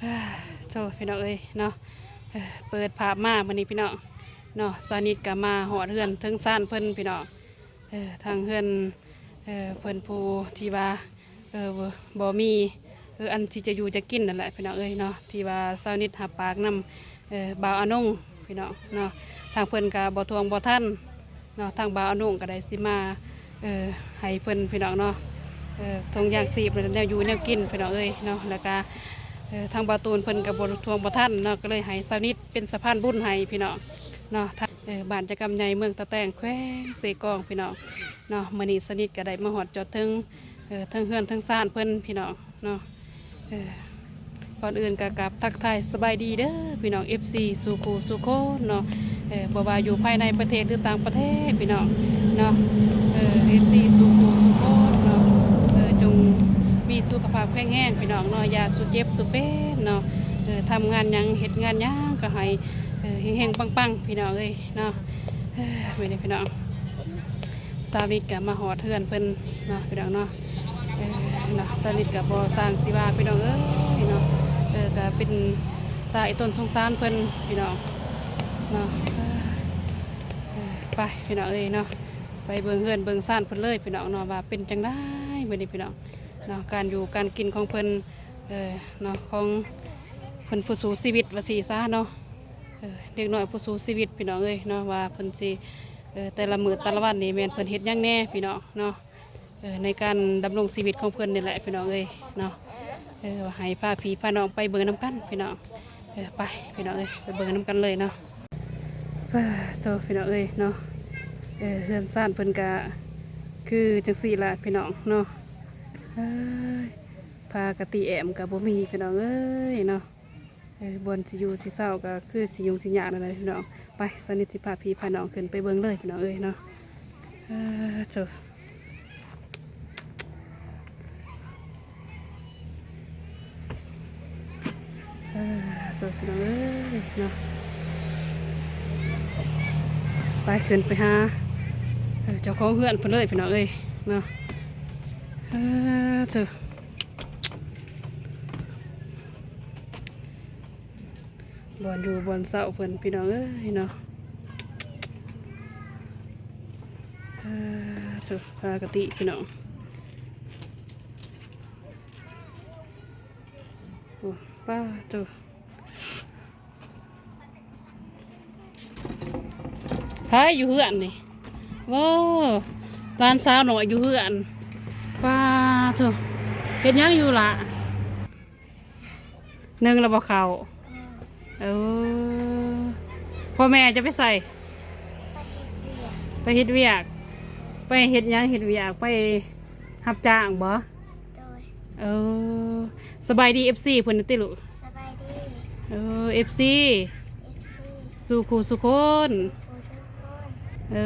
ໂອ້ ໂທ້ ພີ່ນ້ອງເອີຍເນາະ, ເອີ ເປີດພາບມາມື້ນີ້ພີ່ນ້ອງເນາະ, ສາວນິດກໍມາຮອດເຮືອນເທິງຊານເພິ່ນພີ່ນ້ອງ. ເອີ ທາງເຮືອນ ເອີ ເພິ່ນຜູ້ທີ່ວ່າ ເອີ ບໍ່ມີ ເອີ ອັນທີ່ຈະຢູ່ຈະກິນນັ້ນແຫຼະພີ່ນ້ອງເອີຍເນາະ, ທີ່ວ່າສາວນິດຮັບປາກນຳ ເອີ ບ່າວອານົງພີ່ນ້ອງເນາະ. ທາງເພິ່ນກໍບໍ່ທວງບໍ່ທັນເນາະ, ທາງບ່າວອານົງກໍໄດ້ຊິມາ ເອີ ໃຫ້ເພິ່ນພີ່ນ້ອງເນາະ, ເອີ ຖົງຢາງຊີບ ແນວຢູ່ແນວກິນພີ່ນ້ອງເອີຍເນາະ. ແລ້ວກໍ ເອີ ທາງບ່າວຕູນເພິ່ນກໍບໍ່ທວງບໍ່ທັນເນາະ, ກໍເລີຍໃຫ້ສາວນິດເປັນສະພານບຸນໃຫ້ພີ່ນ້ອງເນາະ. ທາງ ເອີ ບ້ານຈະກຳໃຫຍ່ ເມືອງຕາແຕງ ແຂວງເຊກອງພີ່ນ້ອງເນາະ. ມື້ນີ້ສາວນິດກໍໄດ້ມາຮອດຈອດເຖິງ ເອີ ເທິງເຮືອນເທິງຊານເພິ່ນພີ່ນ້ອງເນາະ. ເອີ ກ່ອນອື່ນກໍກາບທັກທາຍສະບາຍດີເດີພີ່ນ້ອງ ເອັຟຊີ ສູ່ຄູ່ສູ່ຄົນເນາະ, ເອີ ບໍ່ວ່າຢູ່ພາຍໃນປະເທດ ຫຼື ຕ່າງປະເທດພີ່ນ້ອງເນາະ. ເອີ ເອັຟຊີ ສູ່ຄູ່ສູ່ຄົນເນາະ, ເອີ ຈົ່ງມີສຸຂະພາບແຂງແຮງພີ່ນ້ອງເນາະ, ຢ່າສູ່ເຈັບສູ່ເປັນເນາະ. ເອີ ທຳງານຫຍັງ ເຮັດງານຫຍັງກໍໃຫ້ ເອີ ເຮັງໆປັງໆ ພີ່ນ້ອງເອີຍເນາະ. ເອີ ມື້ນີ້ພີ່ນ້ອງ ສາວນິດກໍມາຮອດເຮືອນເພິ່ນເນາະ ພີ່ນ້ອງເນາະ. ເອີ ເນາະ ສາວນິດກໍບໍ່ຊ່າງຊິວ່າ ພີ່ນ້ອງເອີຍເນາະ, ເອີ ກໍເປັນຕາອີ່ຕົນສົງສານເພິ່ນ ພີ່ນ້ອງເນາະ. ເອີ ເອີ ໄປ ພີ່ນ້ອງເອີຍເນາະ, ໄປເບິ່ງເຮືອນເບິ່ງຊານເພິ່ນເລີຍ ພີ່ນ້ອງເນາະ, ວ່າເປັນຈັ່ງໃດມື້ນີ້ ພີ່ນ້ອງເນາະ. ການຢູ່ການກິນຂອງເພິ່ນ ເອີ ເນາະ ຂອງເພິ່ນຜູ້ສູ້ຊີວິດວ່າຊີ້ຊະເນາະ. ເອີ ເດັກນ້ອຍຜູ້ສູ້ຊີວິດ ພີ່ນ້ອງເອີຍເນາະ, ວ່າເພິ່ນຊິ ເອີ ແຕ່ລະມື້ແຕ່ລະວັນນີ້ແມ່ນເພິ່ນເຮັດຫຍັງແດ່ ພີ່ນ້ອງເນາະ. ເອີ ໃນການດຳລົງຊີວິດຂອງເພິ່ນນີ້ແຫຼະ ພີ່ນ້ອງເອີຍເນາະ. ເອີ ວ່າໃຫ້ພາພີ່ພານ້ອງໄປເບິ່ງນຳກັນ ພີ່ນ້ອງ. ເອີ ໄປ ພີ່ນ້ອງເອີຍ ໄປເບິ່ງນຳກັນເລີຍເນາະ. ປາໂທ້ ພີ່ນ້ອງເອີຍເນາະ, ເອີ ເຮືອນຊານເພິ່ນກະຄືຈັ່ງຊີ້ລະ ພີ່ນ້ອງເນາະ. ເອີຍ ຜ້າກະຕີແອ້ມກະບໍ່ມີ ພີ່ນ້ອງເອີຍເນາະ. ເອີ ບ່ອນຊິຢູ່ຊິເຊົາກໍຄືຊິຫຍຸ້ງຊິຍາກນັ້ນແຫຼະພີ່ນ້ອງ. ໄປ ສາວນິດຊິພາພີ່ພານ້ອງຂຶ້ນໄປເບິ່ງເລີຍພີ່ນ້ອງເອີຍເນາະ. ເອີ ໂທ້ ເອີ ໂທ້ ພີ່ນ້ອງເອີຍເນາະ. ໄປ ຂຶ້ນໄປຫາ ເອີ ເຈົ້າຂອງເຮືອນເພິ່ນເລີຍພີ່ນ້ອງເອີຍເນາະ. ເອີ ໂທ້ ບ່ອນຢູ່ບ່ອນເຊົາເພິ່ນ ພີ່ນ້ອງເອີຍເນາະ. ປາໂທ້ ຜ້າກະຕິພີ່ນ້ອງ. ໂອ້ ປາໂທ້ ໃຜຢູ່ເຮືອນນີ້? ໂອ້ ຫຼານສາວນ້ອຍຢູ່ເຮືອນ. ປາໂທ້ ເຮັດຫຍັງຢູ່ລະ? ໜຶ້ງແລ້ວບໍ່ເຂົ້າ? ເອີ ພໍ່ແມ່ຈະໄປໃສ? ໄປເຮັດວຽກ. ໄປເຮັດຫຍັງ? ເຮັດວຽກ ໄປຮັບຈ້າງບໍ່? ໂດຍ. ເອີ ສະບາຍດີ ເອັຟຊີ ເພິ່ນຕິລູກ? ສະບາຍດີ. ເອີ ເອັຟຊີ ເອັຟຊີ ສູ່ຄູ່ສູ່ຄົນ. ເອີ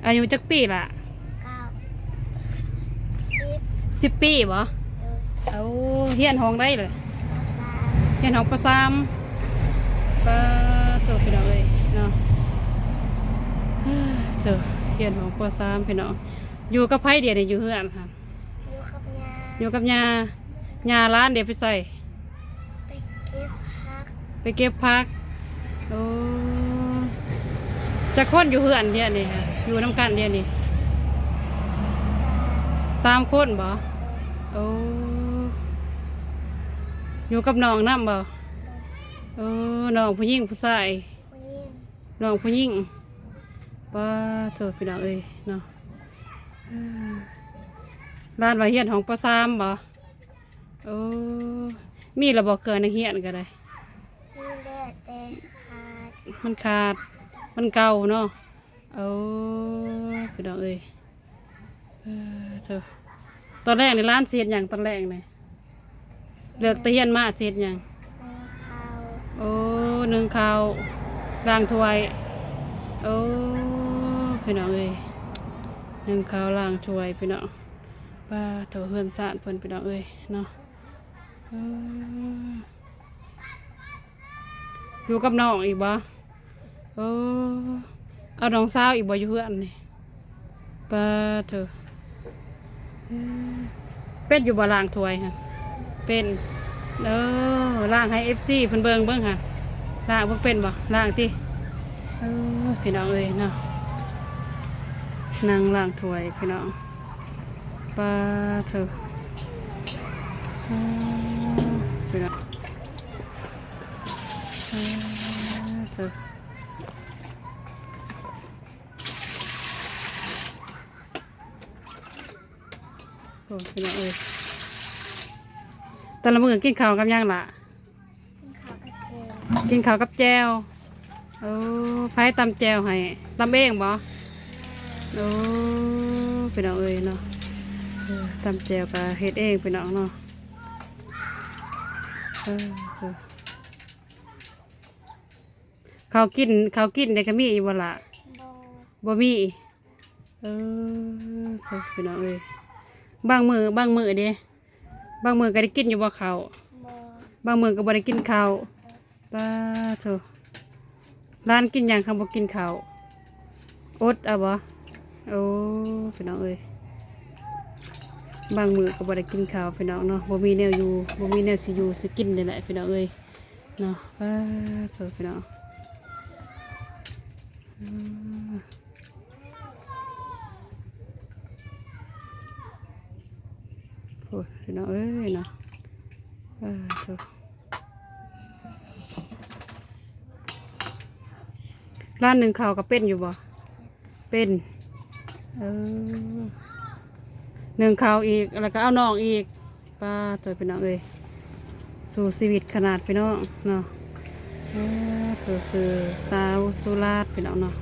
ອາຍຸຈັກປີລະ? ເກົ້າ ສິບ ສິບປີບໍ່? ໂດຍ. ເອົາ ຮຽນຫ້ອງໃດລະ? ປ.ສາມ ຮຽນຫ້ອງ ປ.ສາມ. ປາໂທ້ ພີ່ນ້ອງເອີຍເນາະ, ໂທ້ ຮຽນຫ້ອງ ປ.ສາມ ພີ່ນ້ອງ. ຢູ່ກັບໃຜດຽວນີ້ ຢູ່ເຮືອນຫັ້ນ? ຢູ່ກັບຍ່າ. ຢູ່ກັບຍ່າ. ຍ່າ ຫຼານເດ ໄປໃສ? ໄປເກັບຜັກ. ໄປເກັບຜັກ. ໂອ້ ຈັກຄົນຢູ່ເຮືອນດຽວນີ້? ຢູ່ນຳກັນດຽວນີ້ ສາມ ສາມຄົນບໍ່? ໂອ້ ຢູ່ກັບນ້ອງນຳບໍ່? ໂອ້ ນ້ອງຜູ້ຍິງຜູ້ຊາຍ? ຜູ້ຍິງ. ນ້ອງຜູ້ຍິງ. ປາໂທ້ ພີ່ນ້ອງເອີຍເນາະ, ເອີ ຫຼານວ່າຮຽນຫ້ອງ ປ.ສາມ ບໍ່? ໂອ້ ມີແລ້ວບໍ່ເຄື່ອງນັກຮຽນກໍໄດ້? ມີແລ້ວ ແຕ່ຂາດ. ມັນຂາດ ມັນເກົ່າເນາະ. ໂອ້ ພີ່ນ້ອງເອີຍ ເອີ ໂທ້ ຕອນແລງນີ້ຫຼານຊິເຮັດຫຍັງຕອນແລງນີ້? ເລີກແຕ່ຮຽນມາຊິເຮັດຫຍັງ? ໜຶ້ງເຂົ້າ. ໂອ້ ໜຶ້ງເຂົ້າ ລ້າງຖ້ວຍ. ໂອ້ ພີ່ນ້ອງເອີຍ ໜຶ້ງເຂົ້າ ລ້າງຖ້ວຍ ພີ່ນ້ອງ. ປາໂທ້ ເຮືອນຊານເພິ່ນ ພີ່ນ້ອງເອີຍເນາະ. ເອີ ຢູ່ກັບນ້ອງອີກບໍ່? ໂອ້ ເອົານ້ອງສາວອີກບໍ່ຢູ່ເຮືອນນີ້? ປາໂທ້ ເອີ ເປັນຢູ່ບໍ່ລ້າງຖ້ວຍຫັ້ນ? ເປັນ. ເອີ ລ້າງໃຫ້ເອັຟຊີເພິ່ນເບິ່ງ ເບິ່ງຫາ ລ້າງເບິ່ງເປັນບໍ່? ລ້າງຕິ. ເອີ ພີ່ນ້ອງເອີຍເນາະ ນັ່ງລ້າງຖ້ວຍພີ່ນ້ອງ. ປາໂທ້ ເອີ ພີ່ນ້ອງ ປາໂທ້. ໂອ້ ພີ່ນ້ອງເອີຍ ແຕ່ລະມື້ກິນເຂົ້າກັບຫຍັງລະ? ກິນເຂົ້າກັບແຈ່ວ ກິນເຂົ້າກັບແຈ່ວ. ໂອ້ ໃຜຕຳແຈ່ວໃຫ້? ຕຳເອງບໍ່? ແມ່ນ. ໂອ້ ພີ່ນ້ອງເອີຍເນາະ ເອີ ຕຳແຈ່ວກໍເຮັດເອງພີ່ນ້ອງເນາະ. ເອີ ເຈົ້າ ເຂົ້າກິນ ເຂົ້າກິນເດກະມີຢູ່ບໍ່ລະ? ບໍ່ ບໍ່ມີ. ເອີ ໂທ້ ພີ່ນ້ອງເອີຍ ບາງມື້ ບາງມື້ເດ ບາງມື້ກໍໄດ້ກິນຢູ່ບໍ່ເຂົ້າ? ບໍ່ ບາງມື້ກໍບໍ່ໄດ້ກິນເຂົ້າ. ປາໂທ້ ຫຼານກິນຫຍັງຄັນບໍ່ກິນເຂົ້າ? ອົດເອົາບໍ່? ໂອ້ ພີ່ນ້ອງເອີຍ ບາງມື້ກໍບໍ່ໄດ້ກິນເຂົ້າພີ່ນ້ອງເນາະ ບໍ່ມີແນວຢູ່ ບໍ່ມີແນວຊິຢູ່ຊິກິນນີ້ແຫຼະພີ່ນ້ອງເອີຍ. ເນາະ ປາໂທ້ ພີ່ນ້ອງ ເອີ ໂອ້ຍ ພີ່ນ້ອງເອີຍເນາະ ປາໂທ້. ຫຼານໜຶ້ງເຂົ້າກໍເປັນຢູ່ບໍ່? ເປັນ ເອີ ໜຶ້ງເຂົ້າອີກ ແລ້ວກໍເອົານ້ອງອີກ. ປາໂທ້ ພີ່ນ້ອງເອີຍ ສູ້ຊີວິດຂະໜາດພີ່ນ້ອງເນາະ. ເອີ ໂທ້ ຊື່ສາວສຸລາດພີ່ນ້ອງເນາະ.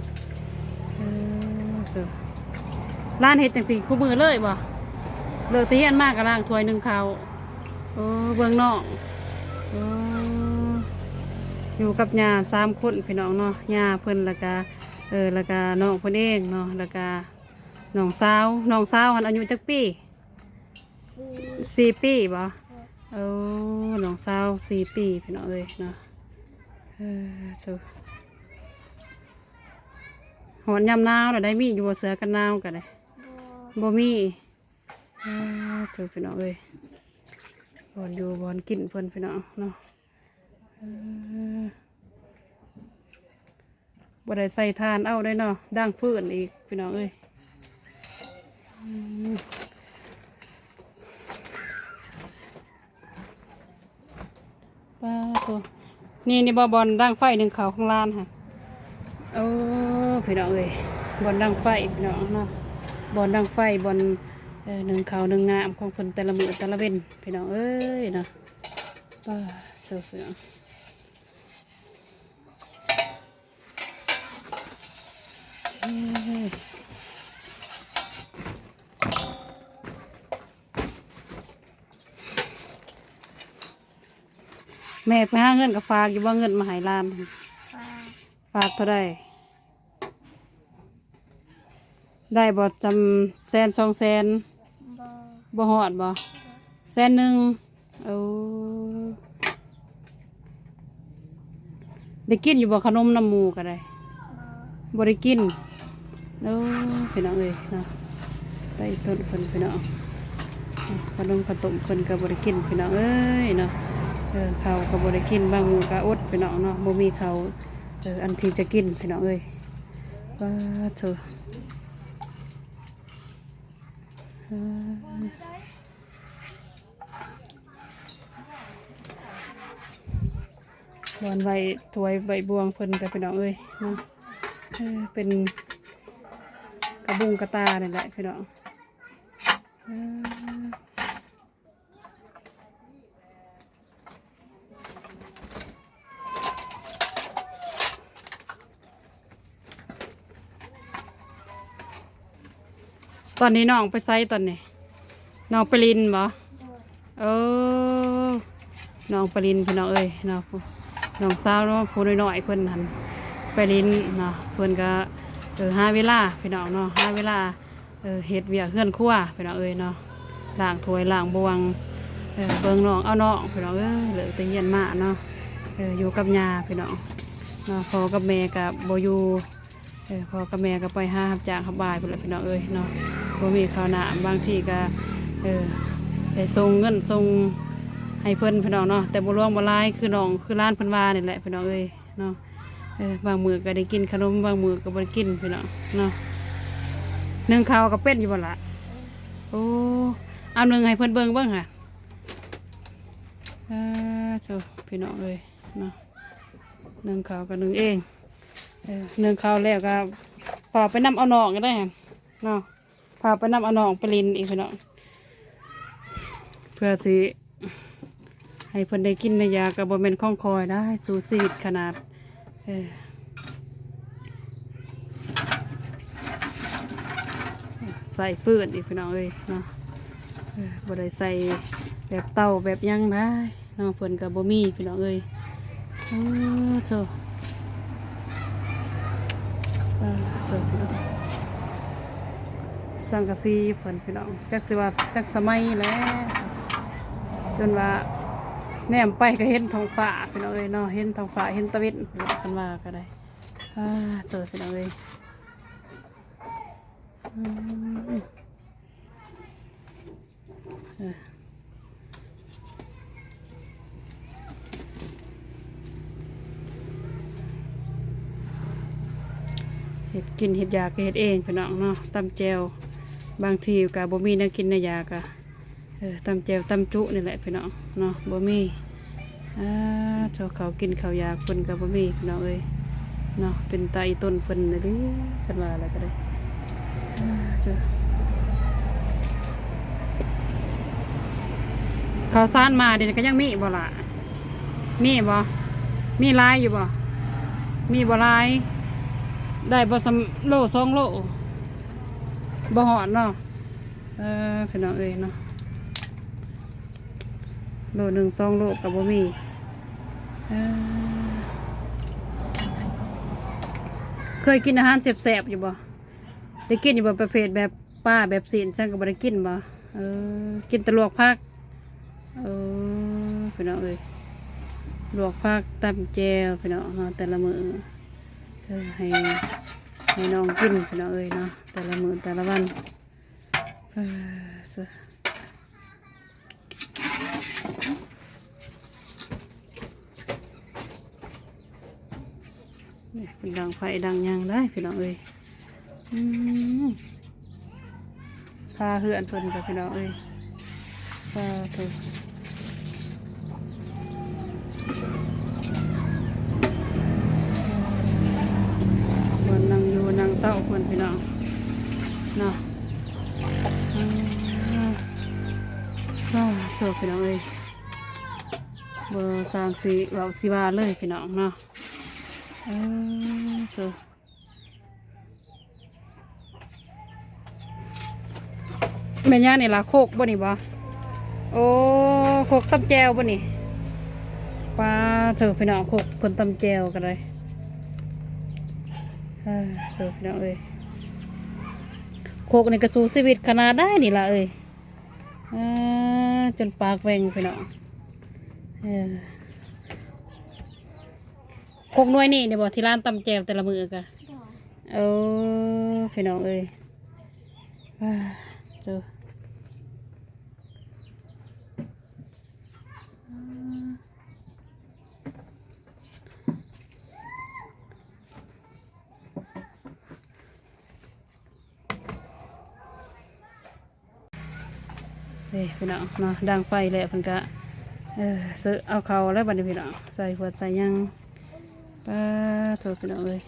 ເອີ ໂທ້ ຫຼານເຮັດຈັ່ງຊີ້ຄູ່ມື້ເລີຍບໍ່? ເລີກແຕ່ຮຽນມາກໍລ້າງຖ້ວຍໜຶ້ງເຂົ້າ. ເອີ ເບິ່ງນ້ອງ ເອີ ຢູ່ກັບຍ່າສາມຄົນພີ່ນ້ອງເນາະ ຍ່າເພິ່ນ ແລ້ວກະ ເອີ ແລ້ວກະນ້ອງເພິ່ນເອງເນາະ ແລ້ວກະນ້ອງສາວ ນ້ອງສາວຫັ້ນອາຍຸຈັກປີ? ສີ່ ສີ່ປີບໍ່? ເອີ ນ້ອງສາວສີ່ປີພີ່ນ້ອງເອີຍເນາະ. ເອີ ໂທ້ ຮອດຍາມໜາວແລ້ວໄດ້ ມີຢູ່ບໍ່ເສື້ອກັນໜາວກໍໄດ້? ບໍ່ ບໍ່ມີ. ເອີ ໂທ້ ພີ່ນ້ອງເອີຍ ບ່ອນຢູ່ບ່ອນກິນເພິ່ນພີ່ນ້ອງເນາະ. ເອີ ບໍ່ໄດ້ໃສ່ຖ່ານເອົາເດ້ເນາະ ດັງຟືນອີກພີ່ນ້ອງເອີຍ. ອືມ ປາໂທ້ ນີ້ ນີ້ບໍ່ ບ່ອນດັງໄຟໜຶ້ງເຂົ້າຂອງຫຼານຫັ້ນ. ໂອ້ ພີ່ນ້ອງເອີຍ ບ່ອນດັງໄຟພີ່ນ້ອງເນາະ ບ່ອນດັງໄຟ ບ່ອນ ເອີ ໜຶ້ງເຂົ້າໜຶ້ງນ້ຳຂອງເພິ່ນແຕ່ລະມື້ແຕ່ລະເວັນພີ່ນ້ອງເອີຍເນາະ. ປາໂທ້ ພີ່ນ້ອງ ແມ່ໄປຫາເງິນກໍຝາກຢູ່ບໍ່? ເງິນມາໃຫ້ຫຼານ ຝາກ ຝາກເທົ່າໃດ? ໄດ້ບໍ່ ຈຳແສນສອງແສນ? ບໍ່ ບໍ່ຮອດບໍ່? ແສນໜຶ່ງ. ໂອ້ ໄດ້ກິນຢູ່ບໍ່ຂະໜົມນຳໝູ່ກໍໄດ້? ບໍ່ ບໍ່ໄດ້ກິນ. ໂອ້ ພີ່ນ້ອງເອີຍເນາະ ໄປຕົ້ນເພິ່ນພີ່ນ້ອງ ຂະໜົມເຂົ້າຕົ້ມເພິ່ນກໍບໍ່ໄດ້ກິນພີ່ນ້ອງເອີຍເນາະ. ເອີ ເຂົ້າກໍບໍ່ໄດ້ກິນ ບາງມື້ກໍອົດພີ່ນ້ອງເນາະ ບໍ່ມີເຂົ້າ ເອີ ອັນທີ່ຈະກິນພີ່ນ້ອງເອີຍ. ປາໂທ້ ເອີ ບ່ອນໄວ້ຖ້ວຍໄວ້ບ່ວງເພິ່ນກໍພີ່ນ້ອງເອີຍເນາະ ເອີ ເປັນກະບຸງກະຕານີ້ແຫຼະພີ່ນ້ອງ ເອີ. ຕອນນີ້ນ້ອງໄປໃສຕອນນີ້? ນ້ອງໄປຫຼິ້ນບໍ່? ເອີ ນ້ອງໄປຫຼິ້ນພີ່ນ້ອງເອີຍເນາະ ນ້ອງສາວເນາະ ຜູ້ນ້ອຍໆເພິ່ນຫັ້ນໄປຫຼິ້ນເນາະ ເພິ່ນກໍ ເອີ ຫາເວລາພີ່ນ້ອງເນາະ ຫາເວລາ ເອີ ເຮັດວຽກເຮືອນຄົວພີ່ນ້ອງເອີຍເນາະ ລ້າງຖ້ວຍລ້າງບ່ວງ ເອີ ເບິ່ງນ້ອງເອົານ້ອງພີ່ນ້ອງເອີຍ ເລີກແຕ່ຮຽນມາເນາະ ເອີ ຢູ່ກັບຍ່າພີ່ນ້ອງເນາະ ພໍ່ກັບແມ່ກໍບໍ່ຢູ່ ເອີ ພໍ່ກັບແມ່ກໍໄປຫາຮັບຈ້າງຮັບບາຍພຸ້ນແຫຼະພີ່ນ້ອງເອີຍເນາະ ບໍ່ມີເຂົ້ານ້ຳ ບາງທີກໍ ເອີ ໄດ້ສົ່ງເງິນສົ່ງ ໃຫ້ເພິ່ນພີ່ນ້ອງເນາະ ແຕ່ບໍ່ຫຼວງບໍ່ຫຼາຍ ຄືນ້ອງຄືຫຼານເພິ່ນວ່ານີ້ແຫຼະພີ່ນ້ອງເອີຍເນາະ. ເອີ ບາງມື້ກໍໄດ້ກິນຂະໜົມ ບາງມື້ກໍບໍ່ໄດ້ກິນພີ່ນ້ອງເນາະ. ໜຶ້ງເຂົ້າກໍເປັນຢູ່ບໍ່ລະ? ໂອ້ ເອົາໜຶ້ງໃຫ້ເພິ່ນເບິ່ງເບິ່ງຫາ. ເອີ ໂທ້ ພີ່ນ້ອງເອີຍເນາະ ໜຶ້ງເຂົ້າກໍໜຶ້ງເອງ. ເອີ ໜຶ້ງເຂົ້າແລ້ວກໍພາໄປນຳເອົານ້ອງກໍໄດ້ຫັ້ນເນາະ. ພາໄປນຳເອົານ້ອງໄປຫຼິ້ນອີກພີ່ນ້ອງ ເພື່ອຊິໃຫ້ເພິ່ນໄດ້ກິນໄດ້ຢາ ກໍບໍ່ແມ່ນຂອງຂ້ອຍໄດ໋ ສູ້ຊີວິດຂະໜາດ. ເອີ ໃສ່ຟືນອີກພີ່ນ້ອງເອີຍເນາະ. ເອີ ບໍ່ໄດ້ໃສ່ແບບເຕົາແບບຫຍັງໄດ໋ ເນາະ ເພິ່ນກໍບໍ່ມີພີ່ນ້ອງເອີຍ. ໂອ້ ໂທ້ ອ່າ ໂທ້ ພີ່ນ້ອງ ສັງກະສີເພິ່ນພີ່ນ້ອງ ຈັກຊິວ່າຈັກສະໄໝແຫຼະ ຈົນວ່າແນມໄປກໍເຫັນທ້ອງຟ້າພີ່ນ້ອງເອີຍເນາະ ເຫັນທ້ອງຟ້າເຫັນຕາເວັນ ຄັນວ່າກໍໄດ້. ອ່າ ໂທ້ ພີ່ນ້ອງເອີຍ ອືມ ເອີ ເຮັດກິນເຮັດຢາກກໍເຮັດເອງພີ່ນ້ອງເນາະ ຕຳແຈ່ວ ບາງທີກໍບໍ່ມີແນວກິນແນວຢາກະ ເອີ ຕຳແຈ່ວຕຳຈຸນີ້ແຫຼະພີ່ນ້ອງເນາະ ບໍ່ມີ. ອ່າ ເຈົ້າເຂົ້າກິນເຂົ້າຢາກເພິ່ນກໍບໍ່ມີພີ່ນ້ອງເອີຍເນາະ ເປັນຕາອີຕົນເພິ່ນນີ້ເດ້ ຄັນວ່າແລ້ວກໍໄດ້. ອ່າ ເຈົ້າ ເຂົ້າສານມາເດນີ້ກໍຍັງມີບໍ່ລະ? ມີບໍ່? ມີຫຼາຍຢູ່ບໍ່? ມີບໍ່ຫຼາຍ ໄດ້ບໍ່ສ່ຳໂລສອງໂລ ບໍ່ຮອດເນາະ. ເອີ ພີ່ນ້ອງເອີຍເນາະ ໂລໜຶ່ງສອງໂລກໍບໍ່ມີ. ເອີ ເຄີຍກິນອາຫານແຊບໆຢູ່ບໍ່? ໄດ້ກິນຢູ່ບໍ່? ປະເພດແບບປາແບບຊີ້ນ ຊັ້ນກໍບໍ່ໄດ້ກິນບໍ່? ເອີ ກິນແຕ່ລວກຜັກ. ເອີ ພີ່ນ້ອງເອີຍ ລວກຜັກ ຕຳແຈ່ວພີ່ນ້ອງເນາະ ແຕ່ລະມື້ ເອີ ໃຫ້ ໃຫ້ນ້ອງກິນພີ່ນ້ອງເອີຍເນາະ ແຕ່ລະມື້ແຕ່ລະວັນ. ເອີ ນີ້ເປັນດັງໄຟດັງຫຍັງໄດ໋ພີ່ນ້ອງເອີຍ. ອືມ ຄາເຮືອນເພິ່ນກໍພີ່ນ້ອງເອີຍ ສາທຸ ບ່ອນນັ່ງຢູ່ນັ່ງເຊົາເພິ່ນພີ່ນ້ອງເນາະ. ອືມ ສາທຸ ພີ່ນ້ອງເອີຍ ບໍ່ຊ່າງຊິເວົ້າຊິວ່າເລີຍພີ່ນ້ອງເນາະ. ເອີ ໂທ້ ແມ່ນຫຍັງນີ້ລະ? ໂຄກບໍ່ນີ້ບໍ່? ໂອ້ ໂຄກຕຳແຈ່ວບໍ່ນີ້? ປາໂທ້ ພີ່ນ້ອງ ໂຄກເພິ່ນຕຳແຈ່ວກໍໄດ້. ເອີ ໂທ້ ພີ່ນ້ອງເອີຍ ໂຄກນີ້ກໍສູ້ຊີວິດຂະໜາດໃດນີ້ລະເອີຍ. ເອີ ຈົນປາກແຫວ່ງພີ່ນ້ອງ ເອີ. ຄົກໜ່ວຍນີ້ນີ້ບໍ່ ທີ່ຮ້ານຕຳແຈ່ວແຕ່ລະມື້ກະ? ໂດຍ. ເອີ ພີ່ນ້ອງເອີຍ ວ້າ ໂທ້ ເດ້ພີ່ນ້ອງເນາະ ດັງໄຟແລ້ວເພິ່ນກະ ເອີ ເຊາະເອົາເຂົ້າແລ້ວບັດນີ້ພີ່ນ້ອງ ໃສ່ຂວດໃສ່ຫຍັງ. ປາໂທ້ ພີ່ນ້ອງເອີຍ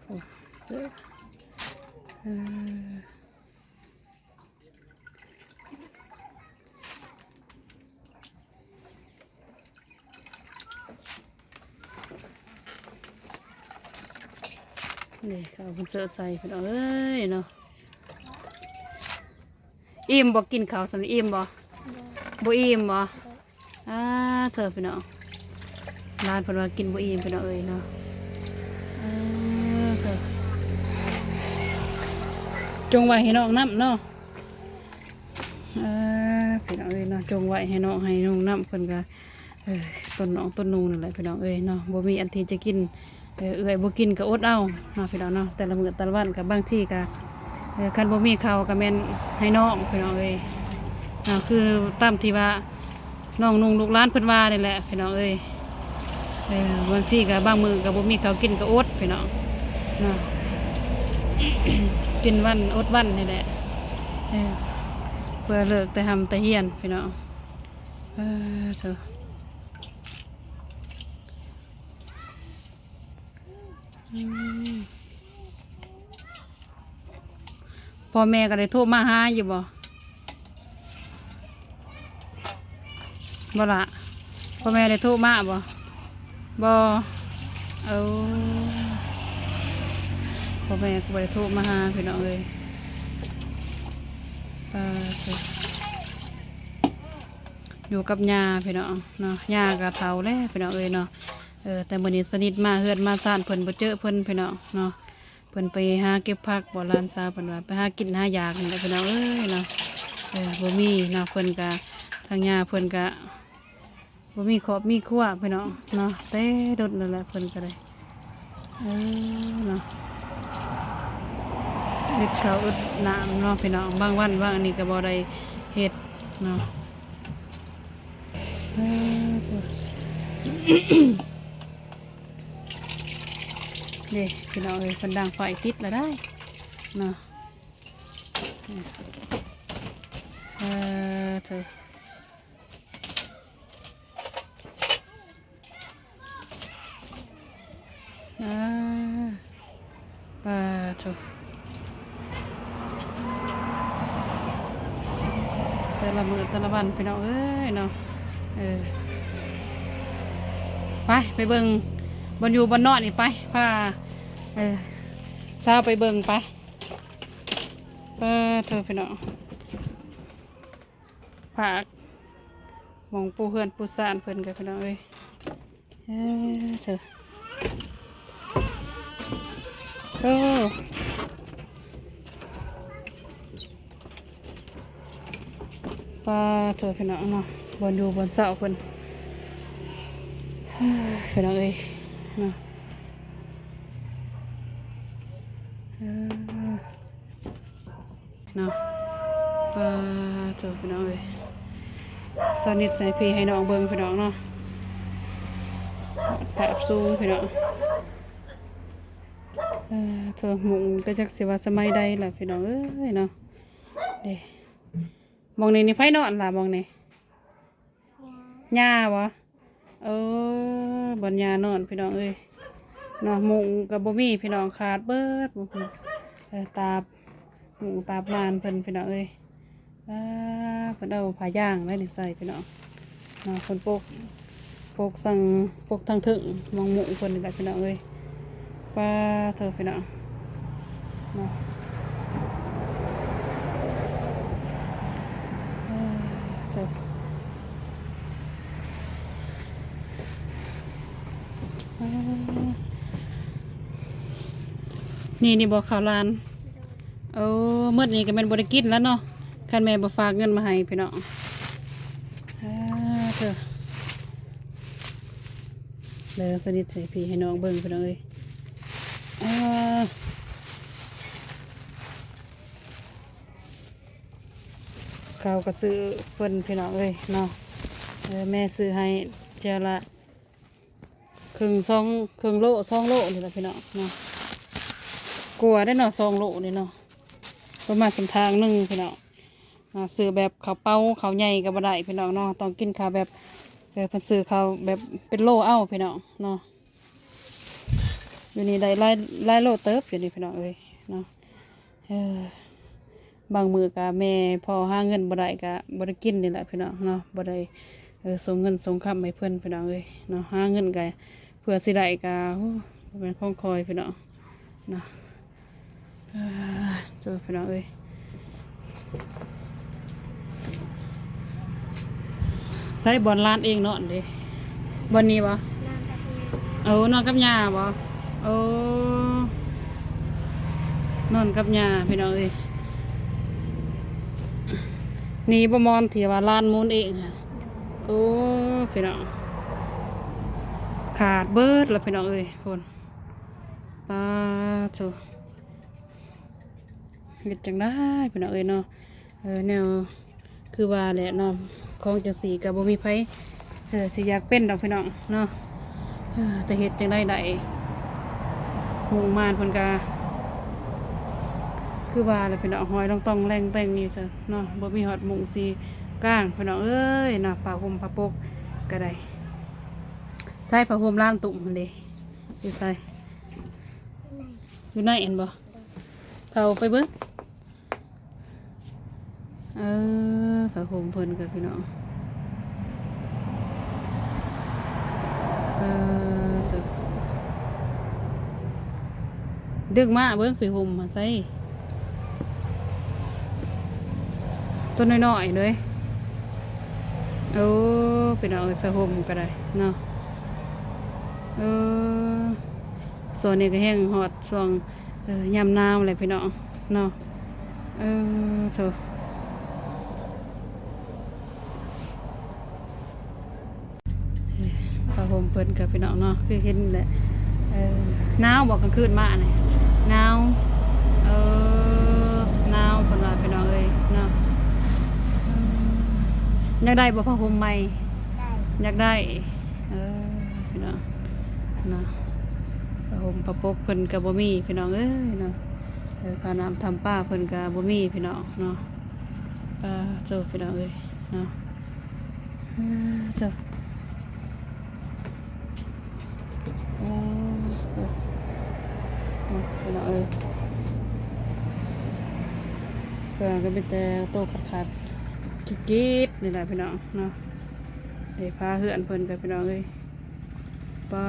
ໂອ້ ເຊາະ ເອີ. ນີ້ເຂົາເພິ່ນເຊາະໃສ່ພີ່ນ້ອງເອີຍເນາະ. ອີ່ມບໍ່? ກິນເຂົ້າສ່ຳນີ້ອີ່ມບໍ່? ບໍ່ອີ່ມບໍ່? ອ້າ ເທີພີ່ນ້ອງ ຫຼານເພິ່ນວ່າກິນບໍ່ອີ່ມພີ່ນ້ອງເອີຍເນາະ. ເອີ ເທີ ຈົ່ງໄວ້ໃຫ້ນ້ອງນຳເນາະ. ເອີ ພີ່ນ້ອງເອີຍເນາະ ຈົ່ງໄວ້ໃຫ້ນ້ອງໃຫ້ນຸ່ງນຳ ເພິ່ນກະ ເອີ ຕົ້ນນ້ອງຕົ້ນນຸ່ງນີ້ແຫຼະພີ່ນ້ອງເອີຍເນາະ ບໍ່ມີອັນທີ່ຈະກິນ. ເອີ ເອື້ອຍບໍ່ກິນກໍອົດເອົາເນາະພີ່ນ້ອງເນາະ ແຕ່ລະມື້ແຕ່ລະວັນກໍບາງທີກໍ ເອີ ຄັນບໍ່ມີເຂົ້າກໍແມ່ນໃຫ້ນ້ອງພີ່ນ້ອງເອີຍ. ເນາະ ຄືຕາມທີ່ວ່ານ້ອງນຸ່ງລູກຫຼານເພິ່ນວ່ານີ້ແຫຼະພີ່ນ້ອງເອີຍ. ເອີ ບາງທີກໍບາງມື້ກໍບໍ່ມີເຂົ້າກິນກໍອົດພີ່ນ້ອງເນາະ ກິນວັນອົດວັນນີ້ແຫຼະ ເອີ ເພື່ອເລີກແຕ່ຮ່ຳແຕ່ຮຽນພີ່ນ້ອງ. ເອີ ໂທ້ ອືມ ພໍ່ແມ່ກໍໄດ້ໂທມາຫາຢູ່ບໍ່? ບໍ່ລະ? ພໍ່ແມ່ໄດ້ໂທມາບໍ່? ບໍ່. ເອີ ພໍ່ແມ່ກໍບໍ່ໄດ້ໂທມາຫາພີ່ນ້ອງເອີຍ. ເອີ ຢູ່ກັບຍ່າພີ່ນ້ອງເນາະ ຍ່າກໍເຖົ້າແລ້ວພີ່ນ້ອງເອີຍເນາະ. ເອີ ແຕ່ມື້ນີ້ສະໜິດມາເຮືອນມາຊານເພິ່ນບໍ່ເຈີເພິ່ນພີ່ນ້ອງເນາະ. ເພິ່ນໄປຫາເກັບຜັກບໍ ຫຼານສາວເພິ່ນວ່າໄປຫາກິນຫາຢາກນີ້ແຫຼະພີ່ນ້ອງເອີຍເນາະ. ເອີ ບໍ່ມີເນາະ ເພິ່ນກະ ທາງຍ່າເພິ່ນກະບໍ່ມີຄອບມີຄົວພີ່ນ້ອງເນາະ ແຕ່ດົນນັ້ນແຫຼະເພິ່ນກະໄດ້ ເອີ ເນາະ ເຮັດເຂົ້າເຮັດນ້ຳເນາະພີ່ນ້ອງ. ບາງວັນບາງອັນນີ້ກະບໍ່ໄດ້ເຮັດເນາະ. ເອີ ເດ້ພີ່ນ້ອງເອີຍ ເພິ່ນດັງໄຟຕິດລະໄດ້ເນາະ. ເອີ ເອີ ເອີ ປາໂທ້ ແຕ່ລະມື້ແຕ່ລະວັນພີ່ນ້ອງເອີຍເນາະ. ເອີ ໄປ ໄປເບິ່ງບ່ອນຢູ່ບ່ອນນອນນີ້ໄປ ພາ ເອີ ສາວໄປເບິ່ງໄປ. ປາໂທ້ພີ່ນ້ອງ ພາກໝ່ອງປູເຮືອນປູຊານເພິ່ນກະພີ່ນ້ອງເອີຍ. ເອີ ເຊີ ໂອ້ ປາໂທ້ພີ່ນ້ອງເນາະ ບ່ອນຢູ່ບ່ອນເຊົາເພິ່ນ ພີ່ນ້ອງເອີຍເນາະ. ເອີ ເນາະ ປາໂທ້ພີ່ນ້ອງເອີຍ ສາວນິດໃສ່ພີໃຫ້ນ້ອງເບິ່ງພີ່ນ້ອງເນາະ ພາບສູງພີ່ນ້ອງ. ເອີ ໂທ້ ມຸ້ງກໍຈັກຊິວ່າສະໄໝໃດລະພີ່ນ້ອງເອີຍເນາະ. ເດ້ ໝ່ອງນີ້ນີ້ໃຜນອນລະ ໝ່ອງນີ້? ຍ່າບໍ່? ເອີ ບ່ອນຍ່ານອນພີ່ນ້ອງເອີຍເນາະ. ມຸ້ງກໍບໍ່ມີພີ່ນ້ອງ ຂາດເບິດ ເອີ ຕາບມຸ້ງຕາບມ່ານເພິ່ນພີ່ນ້ອງເອີຍ. ອາ ເພິ່ນເອົາຜ້າຢາງໄດ້ນີ້ໃສ່ພີ່ນ້ອງເນາະ ເພິ່ນປົກ ປົກສັງ ປົກທາງເທິງໝ່ອງມຸ້ງເພິ່ນນີ້ແຫຼະພີ່ນ້ອງເອີຍ. ປາໂທ້ພີ່ນ້ອງເນາະ ເອີ ໂທ້ ເອີ ນີ້ ນີ້ບໍ່ເຂົ້າຫຼານ? ໂອ້ ໝົດນີ້ກໍແມ່ນບໍ່ໄດ້ກິນແລ້ວເນາະ ຄັນແມ່ບໍ່ຝາກເງິນມາໃຫ້ພີ່ນ້ອງ. ອາ ເດີ ສາວນິດໃສ່ພີໃຫ້ນ້ອງເບິ່ງພີ່ນ້ອງເອີຍ. ອາ ເຂົ້າກໍຊື້ເພິ່ນພີ່ນ້ອງເອີຍເນາະ. ເອີ ແມ່ຊື້ໃຫ້ເທື່ອລະ ເຄິ່ງ ສອງ ເຄິ່ງໂລ ສອງໂລນີ້ແຫຼະພີ່ນ້ອງເນາະ ກວ່າໄດ໋ເນາະ ສອງໂລນີ້ເນາະ ປະມານສ່ຳທາງໜຶ່ງພີ່ນ້ອງເນາະ. ຊື້ແບບເຂົ້າເປົາເຂົ້າໃຫຍ່ກໍບໍ່ໄດ້ພີ່ນ້ອງເນາະ ຕ້ອງກິນເຂົ້າແບບ ເອີ ເພິ່ນຊື້ເຂົ້າແບບເປັນໂລເອົາພີ່ນ້ອງເນາະ. ຢູ່ນີ້ໄດ້ຫຼາຍ ຫຼາຍໂລເຕີບຢູ່ນີ້ພີ່ນ້ອງເອີຍເນາະ. ເອີ ບາງມື້ກະແມ່ພໍ່ຫາເງິນບໍ່ໄດ້ກະບໍ່ໄດ້ກິນນີ້ແຫຼະພີ່ນ້ອງເນາະ ບໍ່ໄດ້ ເອີ ສົ່ງເງິນສົ່ງຄຳໃຫ້ເພິ່ນພີ່ນ້ອງເອີຍເນາະ. ຫາເງິນກະເພື່ອຊິໄດ້ກະ ໂອ້ ບໍ່ແມ່ນຂອງຂ້ອຍພີ່ນ້ອງເນາະ. ເອີ ໂທ້ ພີ່ນ້ອງເອີຍ ໃສບ່ອນຫຼານເອງນອນເດ? ບ່ອນນີ້ບໍ່? ນອນກັບຍ່າ. ໂອ້ ນອນກັບຍ່າບໍ່? ໂອ້ ນອນກັບຍ່າພີ່ນ້ອງເອີຍ. ນີ້ບໍ່ໝອນທີ່ວ່າຫຼານໝູນເອງຫັ້ນ? ໂອ້ ພີ່ນ້ອງ ຂາດເບິດລະພີ່ນ້ອງເອີຍ ພຸ້ນ ປາໂທ້. ເຮັດຈັ່ງໃດພີ່ນ້ອງເອີຍເນາະ ເອີ ແນວ ຄືວ່າແຫຼະເນາະ ຂອງຈັ່ງຊີ້ກໍບໍ່ມີໃຜ ເອີ ຊິຢາກເປັນດອກພີ່ນ້ອງເນາະ. ເອີ ແຕ່ເຮັດຈັ່ງໃດໄດ້ ຮຸ່ງມານເພິ່ນກໍ ຄືວ່າແຫຼະພີ່ນ້ອງ ຫ້ອຍລອງຕ່ອງແລງແຕ່ງຢູ່ຊະເນາະ ບໍ່ມີຮອດມຸ້ງສີກາງພີ່ນ້ອງເອີຍເນາະ. ຜ້າຫົ່ມຜ້າປົກກໍໄດ້ ໃສ່ຜ້າຫົ່ມລານຕຸ້ມຫັ້ນເດ້ ຢູ່ໃສ? ຢູ່ໃນຫັ້ນບໍ່? ເຂົ້າໄປເບິ່ງ. ເອີ ຜ້າຫົ່ມເພິ່ນກໍພີ່ນ້ອງ ເອີ ເຈົ້າ ດຶງມາເບິ່ງ ຜ້າຫົ່ມໃສ່ ຕົວນ້ອຍໆເດ້. ໂອ້ ພີ່ນ້ອງເອີຍ ຜ້າຫົ່ມກໍໄດ້ເນາະ. ເອີ ຊ່ວງນີ້ກໍແຮງຮອດຊ່ວງ ເອີ ຍາມໜາວແຫຼະພີ່ນ້ອງເນາະ. ເອີ ໂທ້ ເອີ ຜ້າຫົ່ມເພິ່ນກໍພີ່ນ້ອງເນາະ ຄືເຫັນແຫຼະ. ເອີ ໜາວບໍ່ກາງຄືນມານີ້? ໜາວ ເອີ ໜາວເພິ່ນວ່າພີ່ນ້ອງເອີຍເນາະ. ເອີ ຢາກໄດ້ບໍ່ຜ້າຫົ່ມໃໝ່? ໄດ້ ຢາກໄດ້. ເອີ ພີ່ນ້ອງເນາະ ຜ້າຫົ່ມຜ້າປົກເພິ່ນກໍບໍ່ມີພີ່ນ້ອງເອີຍເນາະ. ເອີ ຂ້າວນ້ຳທຳປາເພິ່ນກໍບໍ່ມີພີ່ນ້ອງເນາະ. ປາໂທ້ ພີ່ນ້ອງເອີຍເນາະ. ເອີ ເຈົ້າ ໂອ້ ໂອ້ ພີ່ນ້ອງເອີຍ ເພິ່ນກໍມີແຕ່ໂຕຂາດໆ ກີດໆ ນີ້ແຫຼະພີ່ນ້ອງເນາະ. ເອີ ຝາເຮືອນເພິ່ນກໍພີ່ນ້ອງເອີຍ ປາ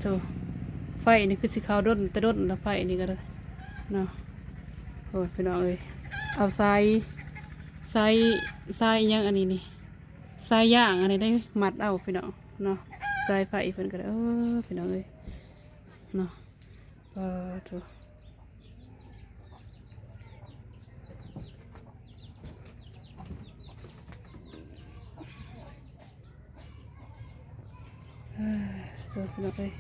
ໂທ້ ໄຟນີ້ຄືຊິເຂົ້າດົນແຕ່ດົນລະ ໄຟນີ້ກໍໄດ້ເນາະ. ໂອ້ຍ ພີ່ນ້ອງເອີຍ ເອົາສາຍ ສາຍ ສາຍຫຍັງອັນນີ້ນີ້ ສາຍຢາງອັນນີ້ໄດ້ມັດເອົາພີ່ນ້ອງເນາະ. ສາຍໄຟເພິ່ນກໍໄດ້ ເອີ ພີ່ນ້ອງເອີຍເນາະ. ປາໂທ້ ເອີ ໂຊ ພີ່ນ້ອງເອີຍ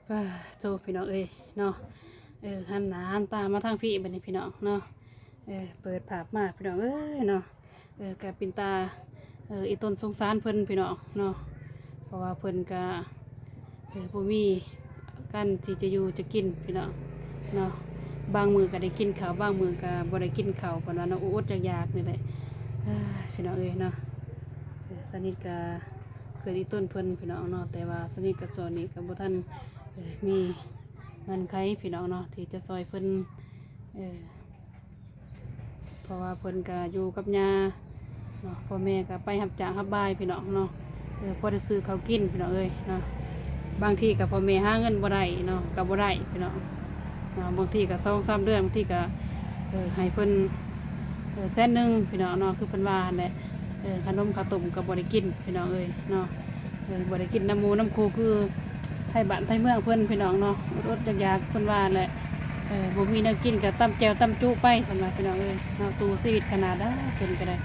ປາໂທ ພີ່ນ້ອງເອີຍເນາະ. ເອີ ຫັນໜ້າຫັນຕາມາທາງພີ້ບັດນີ້ພີ່ນ້ອງເນາະ. ເອີ ເປີດພາບມາພີ່ນ້ອງເອີຍເນາະ. ເອີ ກະເປັນຕາ ເອີ ອີ່ຕົນສົງສານເພິ່ນພີ່ນ້ອງເນາະ ເພາະວ່າເພິ່ນກະ ເອີ ບໍ່ມີການທີ່ຈະຢູ່ຈະກິນພີ່ນ້ອງເນາະ. ບາງມື້ກະໄດ້ກິນເຂົ້າ ບາງມື້ກະບໍ່ໄດ້ກິນເຂົ້າ ເພິ່ນວ່າເນາະ ອົດໆຢາກໆນີ້ແຫຼະ ເອີ ພີ່ນ້ອງເອີຍເນາະ. ເອີ ສະນິດກະເກີດອີ່ຕົນເພິ່ນພີ່ນ້ອງເນາະ ແຕ່ວ່າສະນິດກະຊ່ວງນີ້ກະບໍ່ທັນ ເອີ ມີເງື່ອນໄຂພີ່ນ້ອງເນາະ ທີ່ຈະຊ່ອຍເພິ່ນ ເອີ ເພາະວ່າເພິ່ນກະຢູ່ກັບຍ່າເນາະ ພໍ່ແມ່ກະໄປຮັບຈ້າງຮັບບາຍພີ່ນ້ອງເນາະ. ເອີ ພໍໄດ້ຊື້ເຂົ້າກິນພີ່ນ້ອງເອີຍເນາະ. ບາງທີກະພໍ່ແມ່ຫາເງິນບໍ່ໄດ້ເນາະ ກະບໍ່ໄດ້ພີ່ນ້ອງເນາະ. ບາງທີກະສອງສາມເດືອນ ບາງທີກະ ເອີ ໃຫ້ເພິ່ນ ເອີ ແສນໜຶ່ງພີ່ນ້ອງເນາະ ຄືເພິ່ນວ່າຫັ້ນແຫຼະ. ເອີ ຂະໜົມເຂົ້າຕົ້ມກະບໍ່ໄດ້ກິນພີ່ນ້ອງເອີຍເນາະ. ເອີ ບໍ່ໄດ້ກິນນຳໝູ່ນຳຄູ່ຄືໄທບ້ານໄທເມືອງເພິ່ນພີ່ນ້ອງເນາະ ອົດໆຢາກໆ ເພິ່ນວ່າແຫຼະ. ເອີ ບໍ່ມີແນວກິນກະຕຳແຈ່ວຕຳຈຸໄປ ເພິ່ນວ່າພີ່ນ້ອງເອີຍເນາະ. ສູ້ຊີວິດຂະໜາດໃດເພິ່ນກະໄດ້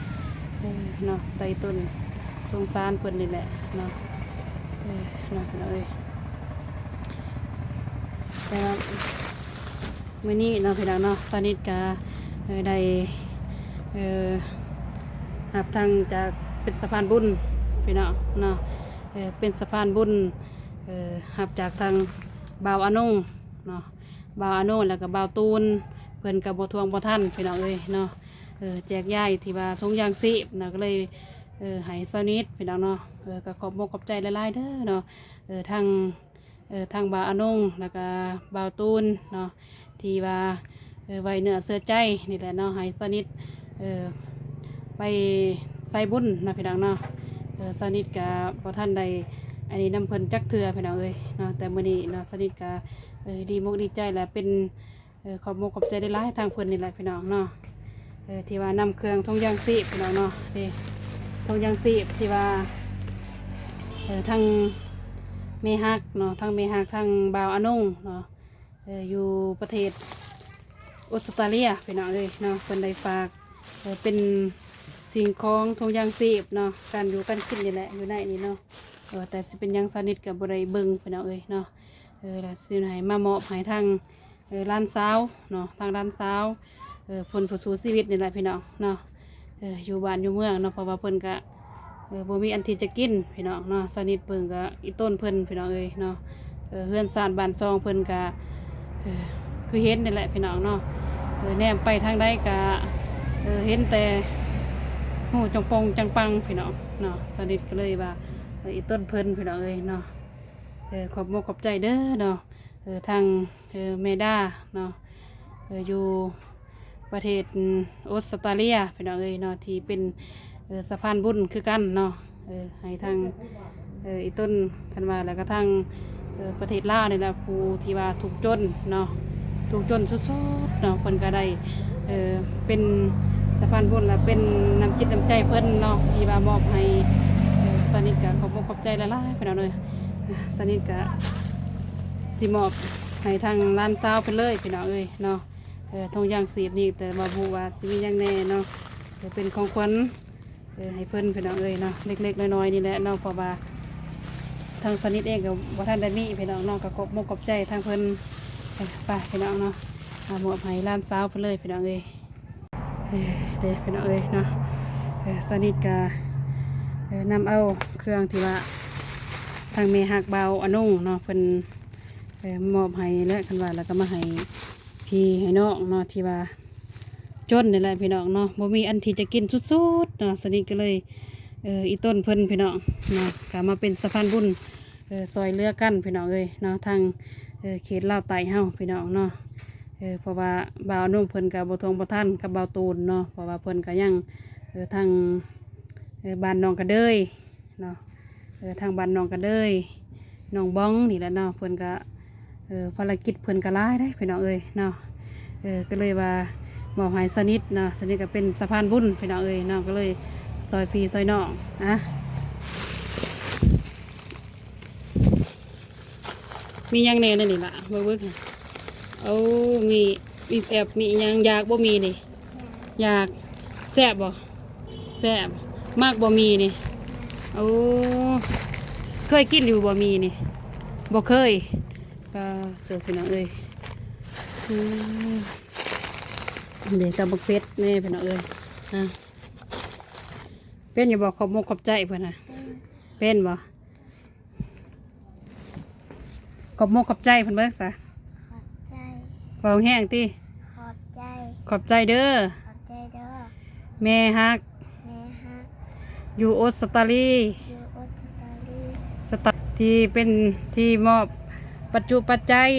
ເອີ ເນາະ. ແຕ່ອີ່ຕົນສົງສານເພິ່ນນີ້ແຫຼະເນາະ ເອີ ເນາະ ພີ່ນ້ອງເອີຍ. ແຕ່ວ່າ ມື້ນີ້ເນາະ ພີ່ນ້ອງເນາະ ສະນິດກະ ເອີ ໄດ້ ເອີ ຮັບທາງຈາກ ເປັນສະພານບຸນພີ່ນ້ອງເນາະ ເອີ ເປັນສະພານບຸນ ເອີ ຮັບຈາກທາງບ່າວອານົງເນາະ ບ່າວອານົງ ແລ້ວກະບ່າວຕູນ ເພິ່ນກະບໍ່ທວງບໍ່ທັນພີ່ນ້ອງເອີຍເນາະ. ເອີ ແຈກຢາຍທີ່ວ່າຖົງຢາງຊີບນະ ກະເລີຍ ເອີ ໃຫ້ສະນິດພີ່ນ້ອງເນາະ. ເອີ ກະຂອບມຸກຂອບໃຈຫຼາຍໆເດີເນາະ ເອີ ທາງ ເອີ ທາງບ່າວອານົງ ແລ້ວກະບ່າວຕູນເນາະ ທີ່ວ່າ ເອີ ໄວ້ເນື້ອເຊື່ອໃຈນີ້ແຫຼະເນາະ ໃຫ້ສະນິດ ເອີ ໄປໃສ່ບຸນນະພີ່ນ້ອງເນາະ. ເອີ ສະນິດກະບໍ່ທັນໄດ້ອັນນີ້ນຳເພິ່ນຈັກເທື່ອພີ່ນ້ອງເອີຍເນາະ ແຕ່ມື້ນີ້ເນາະ ສະນິດກະ ເອີ ດີມົກດີໃຈ ແລະ ເປັນ ເອີ ຂອບມຸກຂອບໃຈຫຼາຍໆທາງເພິ່ນນີ້ແຫຼະພີ່ນ້ອງເນາະ ເອີ ທີ່ວ່ານຳເຄື່ອງຖົງຢາງຊີບພີ່ນ້ອງເນາະ. ເດ້ ຖົງຢາງຊີບທີ່ວ່າ ເອີ ທາງແມ່ຮັກເນາະ ທາງແມ່ຮັກ ທາງບ່າວອານົງເນາະ ເອີ ຢູ່ປະເທດອົດສະຕາເລຍພີ່ນ້ອງເອີຍເນາະ ເພິ່ນໄດ້ຝາກ ເອີ ເປັນສິ່ງຂອງຖົງຢາງຊີບເນາະ ການຢູ່ການກິນນີ້ແຫຼະ ຢູ່ໃນນີ້ເນາະ. ເອີ ແຕ່ຊິເປັນຫຍັງສາວນິດກໍບໍ່ໄດ້ເບິ່ງພີ່ນ້ອງເອີຍເນາະ. ເອີ ແລ້ວຊິໃຫ້ມາມອບໃຫ້ທາງ ເອີ ຫຼານສາວເນາະ ທາງຫຼານສາວ ເອີ ເພິ່ນຜູ້ສູ້ຊີວິດນີ້ແຫຼະພີ່ນ້ອງເນາະ. ເອີ ຢູ່ບ້ານຢູ່ເມືອງເນາະ ເພາະວ່າເພິ່ນກະ ເອີ ບໍ່ມີອັນທີ່ຈະກິນພີ່ນ້ອງເນາະ. ສາວນິດເບິ່ງກະອີ່ຕົນເພິ່ນພີ່ນ້ອງເອີຍເນາະ ເອີ ເຮືອນຊານບ້ານຊ່ອງເພິ່ນກະ ເອີ ຄືເຫັນນີ້ແຫຼະພີ່ນ້ອງເນາະ. ເອີ ແນມໄປທາງໃດກະ ເອີ ເຫັນແຕ່ຮູຈອງປ່ອງຈອງປັງພີ່ນ້ອງເນາະ. ສາວນິດກໍເລີຍວ່າ ເອີ ອີ່ຕົນເພິ່ນພີ່ນ້ອງເອີຍເນາະ. ເອີ ຂອບມົກຂອບໃຈເດີເນາະ ເອີ ທາງ ເອີ ແມ່ດາເນາະ ເອີ ຢູ່ປະເທດ ອືມ ອົດສະຕາເລຍພີ່ນ້ອງເອີຍເນາະ ທີ່ເປັນ ເອີ ສະພານບຸນຄືກັນເນາະ. ເອີ ໃຫ້ທາງ ເອີ ອີ່ຕົນ ຄັນວ່າ ແລ້ວກໍທາງ ເອີ ປະເທດລາວນີ້ແຫຼະ ຜູ້ທີ່ວ່າທຸກຈົນເນາະ ທຸກຈົນສຸດໆເນາະ ເພິ່ນກໍໄດ້ ເອີ ເປັນສະພານບຸນ ແລະ ເປັນນ້ຳຈິດນ້ຳໃຈເພິ່ນເນາະ ທີ່ວ່າມອບໃຫ້ ເອີ ສາວນິດກໍຂອບມົກຂອບໃຈຫຼາຍໆ ພີ່ນ້ອງເອີຍ. ສາວນິດກໍຊິມອບໃຫ້ທາງຫຼານສາວເພິ່ນເລີຍພີ່ນ້ອງເອີຍເນາະ. ເອີ ຖົງຢາງຊີບນີ້ ແຕ່ວ່າບໍ່ຮູ້ວ່າຊິມີຫຍັງແດ່ເນາະ ເອີ ເປັນຂອງຂວັນ ເອີ ໃຫ້ເພິ່ນພີ່ນ້ອງເອີຍເນາະ ເລັກໆນ້ອຍໆນີ້ແຫຼະເນາະ ເພາະວ່າທາງສາວນິດເອງກໍບໍ່ທັນໄດ້ມີພີ່ນ້ອງເນາະ. ກໍຂອບມົກຂອບໃຈທາງເພິ່ນ ເອີ ໄປພີ່ນ້ອງເນາະ ມາມອບໃຫ້ຫຼານສາວເພິ່ນເລີຍພີ່ນ້ອງເອີຍ. ເອີ ເດ້ພີ່ນ້ອງເອີຍເນາະ ເອີ ສາວນິດກະ ເອີ ນຳເອົາເຄື່ອງທີ່ວ່າທາງແມ່ຮັກບ່າວອານົງເນາະ ເພິ່ນ ເອີ ມອບໃຫ້ແຫຼະ ຄັນວ່າ ແລ້ວກໍມາໃຫ້ພີ່ໃຫ້ນ້ອງເນາະ ທີ່ວ່າຈົນນີ້ແຫຼະພີ່ນ້ອງເນາະ ບໍ່ມີອັນທີ່ຈະກິນສຸດໆເນາະ. ສາວນິດກໍເລີຍ ເອີ ອີ່ຕົນເພິ່ນພີ່ນ້ອງເນາະ ກໍມາເປັນສະພານບຸນ ເອີ ຊ່ອຍເຫຼືອກັນພີ່ນ້ອງເອີຍເນາະ ທາງ ເອີ ເຂດລາວໃຕ້ເຮົາພີ່ນ້ອງເນາະ. ເອີ ເພາະວ່າບ່າວອານົງເພິ່ນກໍບໍ່ທ່ວງບໍ່ທັນກັບບ່າວຕູນເນາະ ເພາະວ່າເພິ່ນກໍຍັງ ເອີ ທາງ ເອີ ບ້ານໜອງກະເດີຍເນາະ ເອີ ທາງບ້ານໜອງກະເດີຍ ໜອງບອງນີ້ແຫຼະເນາະ. ເພິ່ນກໍ ເອີ ພາລະກິດເພິ່ນກໍຫຼາຍເດ້ພີ່ນ້ອງເອີຍເນາະ ເອີ ກໍເລີຍວ່າມອບໃຫ້ສາວນິດເນາະ ສາວນິດກໍເປັນສະພານບຸນພີ່ນ້ອງເອີຍເນາະ ກໍເລີຍຊ່ອຍພີ່ຊ່ອຍນ້ອງ. ອ່ະ ມີຫຍັງແດ່ໃນນີ້ລະ ເບິ່ງໆ. ໂອ້ ມີ ມີແຟບ ມີຫຍັງ ຢາກບໍ່ໝີ່ນີ້? ຢາກ. ແຊບບໍ່? ແຊບ. ມັກບໍ່ໝີ່ນີ້? ໂອ້ ເຄີຍກິນຢູ່ບໍ່ໝີ່ນີ້? ບໍ່ເຄີຍ. ປາເສີບພີ່ນ້ອງເອີຍ ອືມ ເດ້ກັບບັກເຜັດແດ່ພີ່ນ້ອງເອີຍ. ອ່ະ ເປັນຢູ່ບໍ່? ຂອບມົກຂອບໃຈເພິ່ນນະ ເປັນ ເປັນບໍ່? ຂອບມົກຂອບໃຈເພິ່ນເບິ່ງຊະ. ຂອບໃຈ. ເວົ້າແຮງຕິ. ຂອບໃຈ. ຂອບໃຈເດີ. ຂອບໃຈເດີ. ແມ່ຮັກ. ແມ່ຮັກ. ຢູ່ອົດສະຕາລີ. ຢູ່ອົດສະຕາລີ. ສະຕາ ທີ່ເປັນ ທີ່ມອບປັດຈຸປັດໄຈ. ທີ່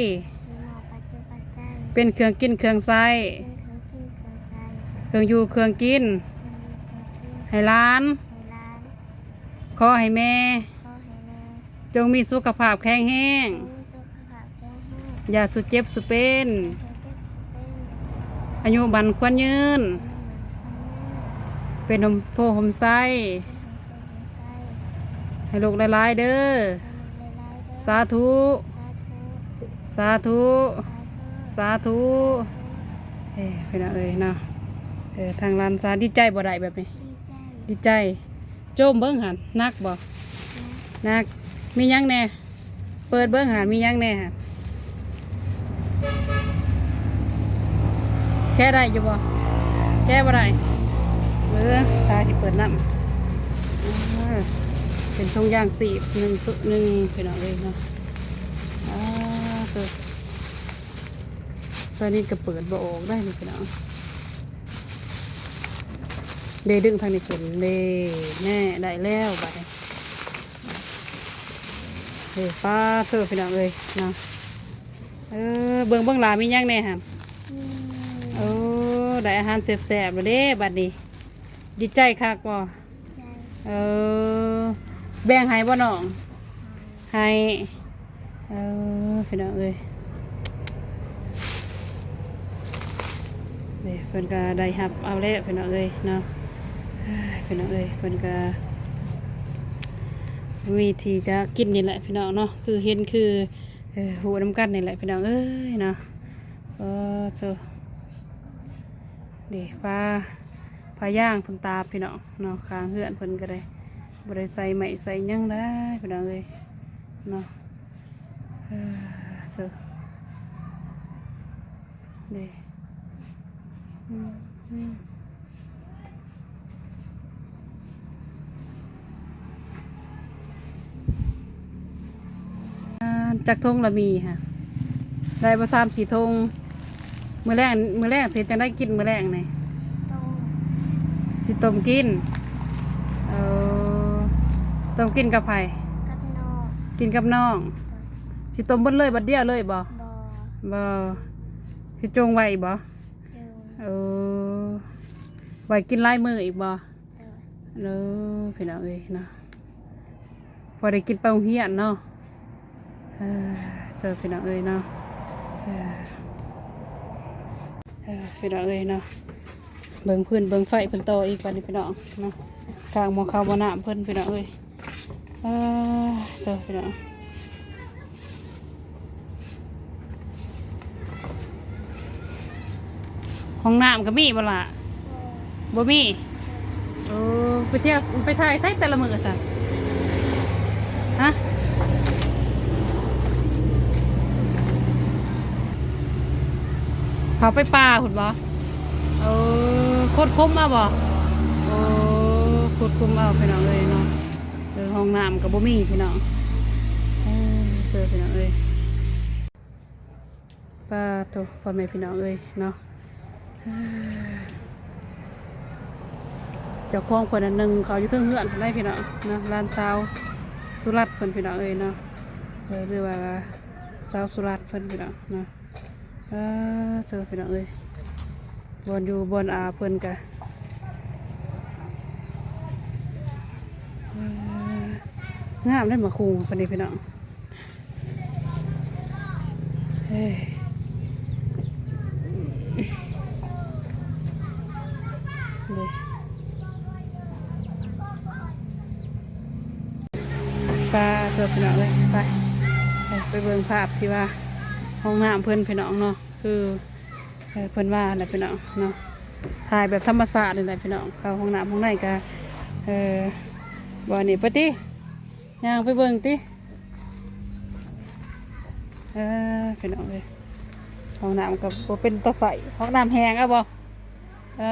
ມອບປັດຈຸປັດໄຈ. ເປັນເຄື່ອງກິນເຄື່ອງໃຊ້. ເປັນເຄື່ອງກິນເຄື່ອງໃຊ້. ເຄື່ອງຢູ່ເຄື່ອງກິນ. ເຄື່ອງຢູ່ເຄື່ອງກິນ. ໃຫ້ຫຼານ. ໃຫ້ຫຼານ. ຂໍໃຫ້ແມ່ ຂໍໃຫ້ແມ່ ຈົ່ງມີສຸຂະພາບແຂງແຮງ ຈົ່ງມີສຸຂະພາບແຂງແຮງ ຢ່າສູ່ເຈັບສູ່ເປັນ ຢ່າສູ່ເຈັບສູ່ເປັນ ອາຍຸໝັ້ນຂວັນຍືນ ອາຍຸໝັ້ນຂວັນຍືນ ເປັນຮົ່ມໂພຮົ່ມໄຊ ເປັນຮົ່ມໂພຮົ່ມໄຊ ໃຫ້ລູກຫຼາຍໆເດີ ໃຫ້ລູກຫຼາຍໆເດີ ສາທຸ ສາທຸ ສາທຸ ສາທຸ ສາທຸ ສາທຸ ເອີ ພີ່ນ້ອງເອີຍເນາະ ເອີ ທາງຫຼານສາວດີໃຈບໍ່ໄດ້ແບບນີ້ ດີໃຈ ດີໃຈ. ໂຈມເບິ່ງຫັ້ນ ໜັກບໍ່? ໜັກ ໜັກ. ມີຫຍັງແດ່? ເປີດເບິ່ງຫັ້ນ ມີຫຍັງແດ່ຫັ້ນ? ແກະໄດ້ຢູ່ບໍ່? ແກະບໍ່ໄດ້. ເອີ ຊາຊິເປີດນຳ. ເອີ ເປັນຖົງຢາງຊີບໜຶ່ງ ໜຶ່ງ ພີ່ນ້ອງເອີຍເນາະ. ອ່າ ໂຕ ຕອນນີ້ກໍເປີດບໍ່ອອກໄດ໋ນີ້ພີ່ນ້ອງ ເດ້ດຶງທາງນີ້ຂຶ້ນເດ້ ແນ່ ໄດ້ແລ້ວບາດນີ້ ເດ້ ປາໂທ້ ພີ່ນ້ອງເອີຍເນາະ ເອີ ເບິ່ງ ເບິ່ງຫຼາມີຫຍັງແດ່ຫັ້ນ ອືມ ໂອ້ ໄດ້ອາຫານແຊບໆແລ້ວເດ້ບາດນີ້ ດີໃຈຄັກບໍ່? ໃຈ ເອີ ແບ່ງໃຫ້ບໍ່ນ້ອງ? ໃຫ້ ໃຫ້ ເອີ ພີ່ນ້ອງເອີຍ ເດ້ ເພິ່ນກໍໄດ້ຮັບເອົາແລ້ວພີ່ນ້ອງເອີຍເນາະ ເອີ ພີ່ນ້ອງເອີຍ ເພິ່ນກໍມີທີ່ຈະກິນນີ້ແຫຼະພີ່ນ້ອງເນາະ ຄືເຫັນຄື ເອີ ຮູ້ນຳກັນນີ້ແຫຼະພີ່ນ້ອງເອີຍເນາະ ເອີ ໂທ້ ເດ້ ປາ ປາຍ່າງເພິ່ນຕາບພີ່ນ້ອງເນາະ ຂ້າງເຮືອນເພິ່ນກໍໄດ້ ບໍ່ໄດ້ໃສ່ໄມ້ໃສ່ຫຍັງໄດ້ພີ່ນ້ອງເອີຍເນາະ. ເອີ ເຊີ ເດ້ ອືມ ອືມ. ອ່າ ຈັກຖົງລະມີຫະ? ໄດ້ບໍ່ ສາມສີ່ຖົງ? ມື້ແລງ ມື້ແລງຊິເຮັດຈັ່ງໃດກິນມື້ແລງນີ້? ຕົ້ມ ຊິຕົ້ມກິນ. ເອີ ຕົ້ມກິນກັບໃຜ? ກັບນ້ອງ. ກິນກັບນ້ອງ. ໂດຍ. ຊິຕົ້ມເບິດເລີຍ ບັດດຽວເລີຍບໍ່? ບໍ່ ບໍ່. ຊິຈົງໄວ້ບໍ່? ໂດຍ. ເອີ ໄວ້ກິນຫຼາຍມື້ອີກບໍ່? ໂດຍ. ເອີ ພີ່ນ້ອງເອີຍເນາະ ພໍໄດ້ກິນໄປໂຮງຮຽນເນາະ. ເອີ ເຈົ້າ ພີ່ນ້ອງເອີຍເນາະ. ເອີ ເອີ ພີ່ນ້ອງເອີຍເນາະ ເບິ່ງຟືນເບິ່ງໄຟເພິ່ນຕໍ່ອີກບາດນີ້ພີ່ນ້ອງເນາະ. ກາງໝໍ້ເຂົ້າໝໍ້ນ້ຳເພິ່ນພີ່ນ້ອງເອີຍ. ເອີ ເຈົ້າ ພີ່ນ້ອງ ຫ້ອງນ້ຳກໍມີບໍ່ລະ? ບໍ່ມີ. ໂອ້ ໄປທ່ຽວ ໄປຖ່າຍໃສແຕ່ລະມື້ຊັ້ນ? ຮະ? ເຂົາໄປປ່າພຸ້ນບໍ່? ເອີ ຂຸດຂຸມເອົາບໍ່? ໂອ້ ຂຸດຂຸມເອົາ ພີ່ນ້ອງເອີຍເນາະ. ເອີ ຫ້ອງນ້ຳກໍບໍ່ມີພີ່ນ້ອງ. ເອີ ເຊີ ພີ່ນ້ອງເອີຍ. ປາໂທ້ ພໍ່ແມ່ພີ່ນ້ອງເອີຍເນາະ ເຈົ້າຂອງເພິ່ນນັ້ນໜຶ່ງເຂົ້າຢູ່ເທິງເຮືອນພຸ້ນໃດພີ່ນ້ອງເນາະ. ຫຼານສາວສຸລັດເພິ່ນພີ່ນ້ອງເອີຍເນາະ ເອີ ຫຼືວ່າສາວສຸລັດເພິ່ນພີ່ນ້ອງເນາະ. ເອີ ເຊີ ພີ່ນ້ອງເອີຍ ບ່ອນຢູ່ບ່ອນອາເພິ່ນກະ ເອີ ງາມເດ້ ໝາກຫຸ່ງເພິ່ນນີ້ພີ່ນ້ອງ. ເອີ ໄປ ເຈົ້າ ພີ່ນ້ອງເອີຍ ໄປ ໄປ ໄປເບິ່ງພາບທີ່ວ່າຫ້ອງນ້ຳເພິ່ນພີ່ນ້ອງເນາະ. ຄື ເອີ ເພິ່ນວ່າແຫຼະພີ່ນ້ອງເນາະ ຖ່າຍແບບທຳມະຊາດນີ້ແຫຼະພີ່ນ້ອງ. ເຂົ້າຫ້ອງນ້ຳຫ້ອງໃນກະ ເອີ ບໍ່ນີ້ ໄປຕິ ຍ່າງໄປເບິ່ງຕິ. ເອີ ພີ່ນ້ອງເອີຍ ຫ້ອງນ້ຳກໍບໍ່ເປັນຕາໃຊ້ ຫ້ອງນ້ຳແຫ້ງເອົາບໍ່? ເອີ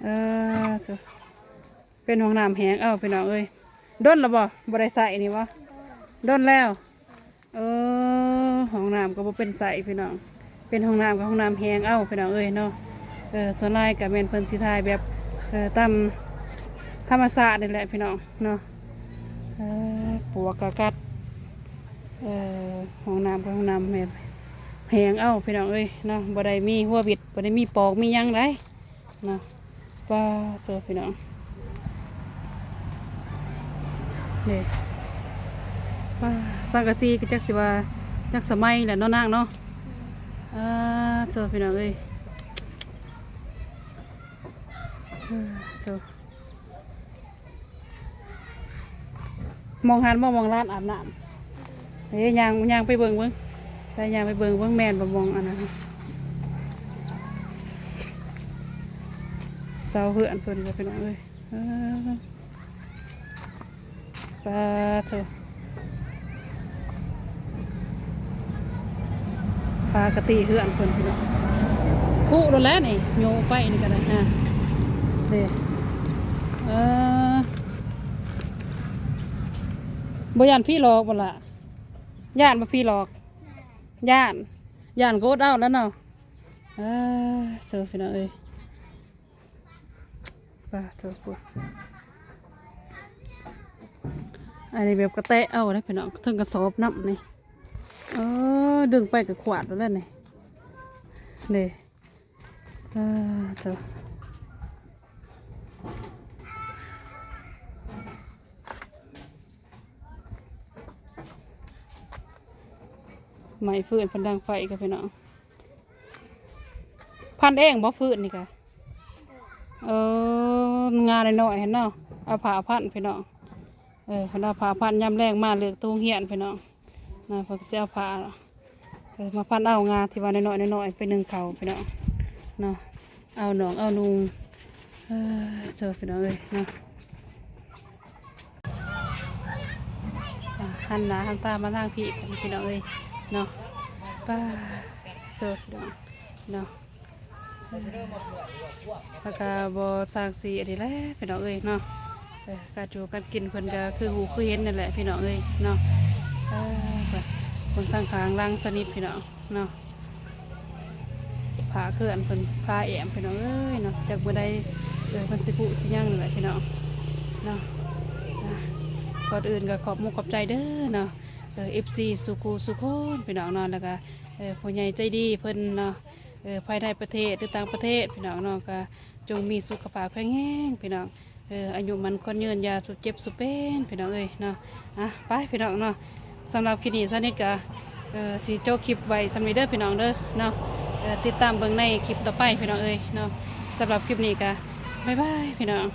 ເອີ ເປັນຫ້ອງນ້ຳແຫ້ງເອົາພີ່ນ້ອງເອີຍ. ດົນລະບໍ່ ບໍ່ໄດ້ໃຊ້ນີ້ບໍ່? ດົນແລ້ວ. ເອີ ຫ້ອງນ້ຳກໍບໍ່ເປັນໃຊ້ພີ່ນ້ອງ ເປັນຫ້ອງນ້ຳກໍຫ້ອງນ້ຳແຫ້ງເອົາພີ່ນ້ອງເອີຍເນາະ. ເອີ ສ່ວນຫຼາຍກໍແມ່ນເພິ່ນຊິຖ່າຍແບບ ເອີ ຕາມທຳມະຊາດນີ້ແຫຼະພີ່ນ້ອງເນາະ. ເອີ ປວກກໍກັດ ເອີ ຫ້ອງນ້ຳກໍຫ້ອງນ້ຳແມ່ນແຫ້ງເອົາພີ່ນ້ອງເອີຍເນາະ ບໍ່ໄດ້ມີຫົວວິດ ບໍ່ໄດ້ມີປອກມີຫຍັງໃດ. ເນາະ ປາໂທ້ ພີ່ນ້ອງ ເດ້ ປາ ສັງກະສີກໍຈັກຊິວ່າຈັກສະໄໝແຫຼະເນາະນາງເນາະ. ອາໂທ້ ພີ່ນ້ອງເອີຍ ອາໂທ້. ມອງຫັ້ນບໍ່ ມອງຮ້ານອາບນ້ຳ ເອີ ຍ່າງ ຍ່າງໄປເບິ່ງເບິ່ງ ໄປຍ່າງໄປເບິ່ງເບິ່ງ ແມ່ນບໍ່ ມອງອັນນັ້ນ ເສົາເຮືອນເພິ່ນ ພີ່ນ້ອງເອີຍ. ເອີ ປາໂທ້ ປາກະຕິເຮືອນເພິ່ນ ພີ່ນ້ອງ ຄຸໂລດແຫຼະນີ້ ໂຍໄປນີ້ກໍໄດ້ ຮະ ເດ້ ເອີ ບໍ່ຢ້ານຜີຫຼອກບໍ່ລະ? ຢ້ານບໍ່ຜີຫຼອກ? ຢ້ານ ຢ້ານກໍອົດເອົາແລ້ວເນາະ. ເອີ ໂທ້ ພີ່ນ້ອງເອີຍ ປາໂທ້ ອັນນີ້ແບບກະແຕະເອົາເດ້ພີ່ນ້ອງ ເທິງກະສອບນ້ຳນີ້. ເອີ ດຶງໄປກະຂວາດແລ້ວນີ້ ເດ້ ເອີ ໂທ້. ໄມ້ຟືນເພິ່ນດັງໄຟກະພີ່ນ້ອງ ພັນເອງບໍ່ຟືນນີ້ກະ? ເອີ ງານ້ອຍໆຫັ້ນເນາະ ເອົາຜ້າພັນພີ່ນ້ອງ. ເອີ ເພິ່ນເອົາຜ້າພັນ ຍາມແລງມາເລີກໂຕໂຮງຮຽນພີ່ນ້ອງເນາະ ເພິ່ນກະຊິເອົາຜ້າ ເອີ ມາພັນເອົາງາທີ່ວ່ານ້ອຍໆ ນ້ອຍໆ ໄປໜຶ້ງເຂົ້າພີ່ນ້ອງເນາະ. ເອົາໜອງເອົານຸ່ງ ເອີ ໂທ້ ພີ່ນ້ອງເອີຍເນາະ. ອ່າ ຫັນໜ້າຫັນຕາມາທາງພີ້ ພີ່ນ້ອງເອີຍເນາະ. ປ້າ ໂທ້ ພີ່ນ້ອງເນາະ. ເອີ ແລ້ວກະບໍ່ສ້າງສີອັນນີ້ແຫຼະ ພີ່ນ້ອງເອີຍເນາະ. ເອີ ການຢູ່ການກິນເພິ່ນກະຄືຮູ້ຄືເຫັນນັ້ນແຫຼະ ພີ່ນ້ອງເອີຍເນາະ. ເອີ ເບິ່ງທາງຂ້າງຫຼັງສະນິດ ພີ່ນ້ອງເນາະ. ຜ້າເຄື່ອນເພິ່ນ ຜ້າແອ້ມ ພີ່ນ້ອງເອີຍເນາະ. ຈັກມື້ໃດ ເອີ ເພິ່ນຊິກຸຊິຫຍັງນີ້ແຫຼະ ພີ່ນ້ອງເນາະ. ອ່າ ກ່ອນອື່ນກໍຂອບມຸກຂອບໃຈເດີເນາະ ເອີ ເອັຟຊີ ສູ່ຄູ່ສູ່ຄົນ ພີ່ນ້ອງເນາະ. ແລ້ວກໍ ເອີ ຜູ້ໃຫຍ່ໃຈດີເພິ່ນເນາະ ເອີ ພາຍໃນປະເທດ ຫຼື ຕ່າງປະເທດ ພີ່ນ້ອງເນາະ ກໍຈົ່ງມີສຸຂະພາບແຂງແຮງ ພີ່ນ້ອງ. ເອີ ອາຍຸໝັ້ນຂວັນຍືນ ຢ່າສູ່ເຈັບສູ່ເປັນ ພີ່ນ້ອງເອີຍເນາະ. ອ່ະ ໄປ ພີ່ນ້ອງເນາະ. ສຳລັບຄລິບນີ້ ສາວນິດກະ ເອີ ຊິຈົບຄລິບໄວ້ສ່ຳນີ້ເດີ ພີ່ນ້ອງເດີເນາະ. ເອີ ຕິດຕາມເບິ່ງໃນຄລິບຕໍ່ໄປ ພີ່ນ້ອງເອີຍເນາະ. ສຳລັບຄລິບນີ້ກະ ບາຍບາຍ ພີ່ນ້ອງ.